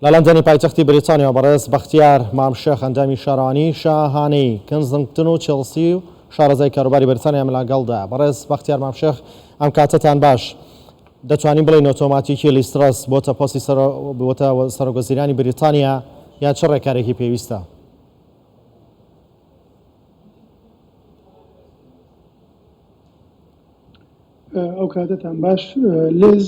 لە لەندەنی پایتەختی بریتانیا بەڕێز بەختیار مام شێخ ئەندامی شارەوانی شاهانەی کنزنگتن و چێڵسی و شارەزای کاروباری بەریتانیام لەگەڵدایە. بەڕێز بەختیار مام شێخ ئەم کاتەتان باش. دەتوانین بڵێین ئۆتۆماتیکی لیز ترەس بۆتە پۆستی بۆتە سەرۆکوەزیرانی بریتانیا یان چ ڕێکارێکی پێویستە؟ ئەو کاتەتان باش لیز،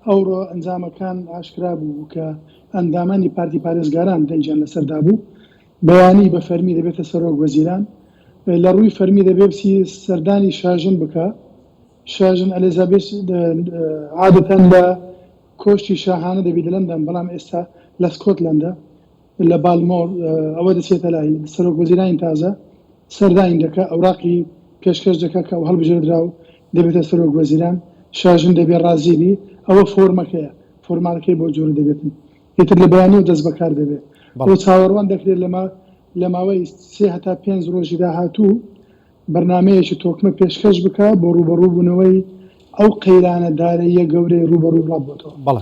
ئەوڕۆ ئەنجامەکان ئاشکرا بوو کە ئەندامانی پارتی پارێزگاران دەنگیان لەسەر دابوو، بەیانی بە فەرمی دەبێتە سەرۆک وەزیران. لە ڕووی فەرمی دەبێ بچی سەردانی شاژن بکا. شاژن ئەلیزابێس عادەتەن لە کۆشکی شاهانە دەبی لە لەندەن، بەڵام ئێستا لە سکۆتلەندە. لە بالمۆر ئەوە دەچێتە لای سەرۆک وەزیرانی تازە سەردانی دەکا ئەوراقی پێشکەش دەکا کە ئەو هەڵبژێردرا و دەبێتە سەرۆک وەزیران شاژن دەبێ ڕازی بی ئەوە فۆرمەکەیە فۆرمالەکەی بۆ جۆرە دەبێتن ئیتر لە بەیانیەوە دەست بەکار دەبێ بۆ چاوەڕوان دەکرێت لەمە لە ماوەی سێ هەتا پێنج ڕۆژی داهاتوو بەرنامەیەکی تۆکمە پێشکەش بکا بۆ ڕووبەڕووبوونەوەی ئەو قەیرانە دارەییە گەورەی ڕووبەڕووی وڵات بۆتەوە. بەڵێ.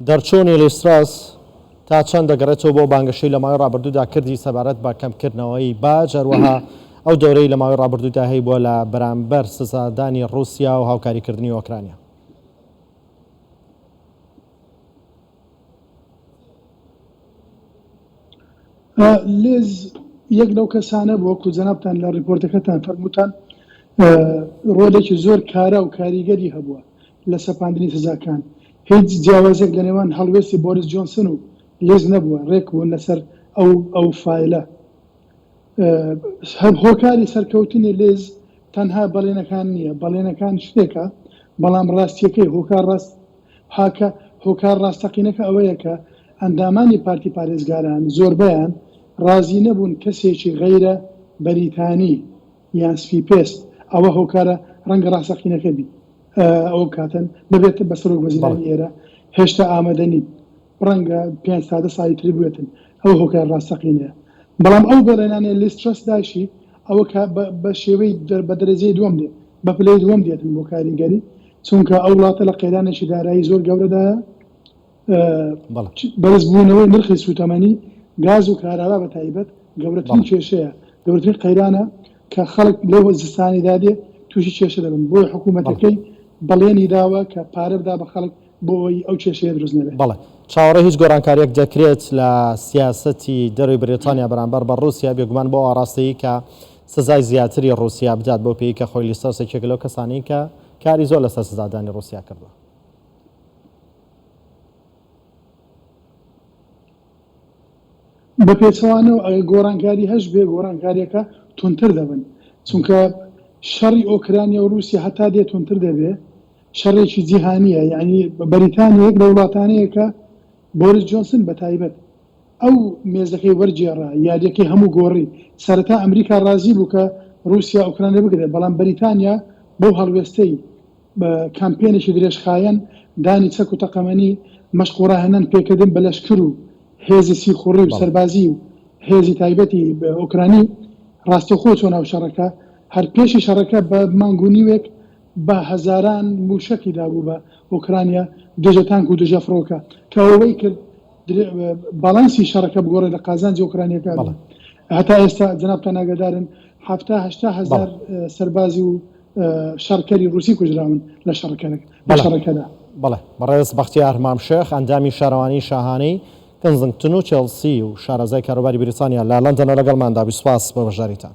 دەرچوونی لیز ترەس تا چەند دەگەڕێتەوە بۆ بانگەشەی لە ماوەی ڕابردوودا کردی سەبارەت بە کەمکردنەوەی باج، هەروەها ئەو دەورەی لە ماوەی ڕابردوودا هەیبووە لە بەرامبەر سزادانی ڕووسیا و هاوکاریکردنی ئۆکرانیا؟ لیز یەک لەو کەسانە بوو وەکو جەنابتان لە ڕیپۆرتەکەتان فەرمووتان ڕۆلێکی زۆر کارا و کاریگەری هەبووە لە سەپاندنی سزاکان. هیچ جیاوازیەک لە نێوان هەڵوێستی بۆریس جۆنسن و لیز نەبووە، ڕێک بوون لەسەر ئەو ئەو فایلە. هۆکاری سەرکەوتنی لیز تەنها بەڵێنەکان نییە، بەڵێنەکان شتێکە، بەڵام ڕاستیەکەی هۆکار ڕاست هاکە هۆکار ڕاستەقینەکە ئەوەیە کە ئەندامانی پارتی پارێزگاران زۆربەیان ڕازی نەبوون کەسێکی غەیرە بەریتانی یان سپی پێست ئەوە هۆکارە ڕەنگە ڕاستەقینەکە بی ئەوە بکاتن ببێت بە سەرۆک وەزیرانی ئێرە هێشتا ئامادە نین ڕەنگە پێنج تا دە ساڵی تری بوێتن ئەوە هۆکار ڕاستەقینەیە بەڵام ئەو بەڵێنانەی لیز ترەس داشی ئەوە کە بە شێوەی بە دەرەجەی دووەم دێ بە پلەی دووەم دێتن بۆ کاریگەری چونکە ئەو وڵاتە لە قەیرانێکی دارایی زۆر گەورەدایە بەرزبوونەوەی نرخی سووتەمەنی گاز و کارابا بە تایبەت گەورەترین کێشەیە گەورەترین قەیرانە کە خەڵک لەو زستانیدا دێ تووشی کێشە دەبن بۆیە حکوومەتەکەی بەڵێنی داوە کە پارە بدا بە خەڵک بۆ ئەوەی ئەو کێشەیە دروست نەبێت. بەڵێ. چاوەڕێی هیچ گۆڕانکارییەک دەکرێت لە سیاسەتی دەرەوەی بریتانیا بەرامبەر بە ڕووسیا، بێگومان بەو ئاڕاستەیەی کە سزای زیاتری ڕووسیا بدات، بەو پێیەی کە خۆی لیز ترەس یەکێکە لەو کەسانەی کە کاری زۆر لەسەر سزادانی ڕووسیا کردووە. بە پێچەوانەوە ئەگەر گۆڕانکاری هەش بێ گۆڕانکاریەکە توندتر دەبن، چونکە شەڕی ئۆکرانیا و ڕووسیا هەتا دێ توندتر دەبێ، شەڕێکی جیهانییە، یەعنی بەریتانیا یەک لە وڵاتانەیە کە بۆریس جۆنسن بە تایبەت ئەو مێزەکەی وەرگێڕا، یارییەکەی هەموو گۆڕی، سەرەتا ئەمریکا ڕازی بوو کە ڕووسیا ئۆکرانیا بگرێت، بەڵام بەریتانیا بەو هەڵوێستەی بە کامپێنێکی درێژخایەن، دانی چەک و تەقەمەنی، مەشق و ڕاهێنان پێکردن بە لەشکر و هێزی سیخوڕی و سەربازی و هێزی تایبەتی ئۆکرانی، ڕاستەوخۆ چووە ناو شەڕەکە، هەر پێشی شەڕەکە بە مانگ و نیوێک بە هەزاران مووشەکی دابوو بە ئۆکرانیا، دژە تانک و دژە فڕۆکە، کە ئەوە وەی کرد باڵانسی شەڕەکە بگۆڕێت لە قازانجی ئۆکرانییەکان. هەتا ئێستا جەنابتان ئاگادارن 70 80 هەزار سەربازی و شەڕکەری ڕووسی کوژراون لە شەڕەکەدا. بەڵێ بەڕێز بەختیار مام شێخ ئەندامی شارەوانی شاهانەی کنزنگتن و چێڵسی و شارەزای کاروباری بریتانیا لە لەندەنەوە لەگەڵماندا بوو سوپاس بۆ بەشداریتان.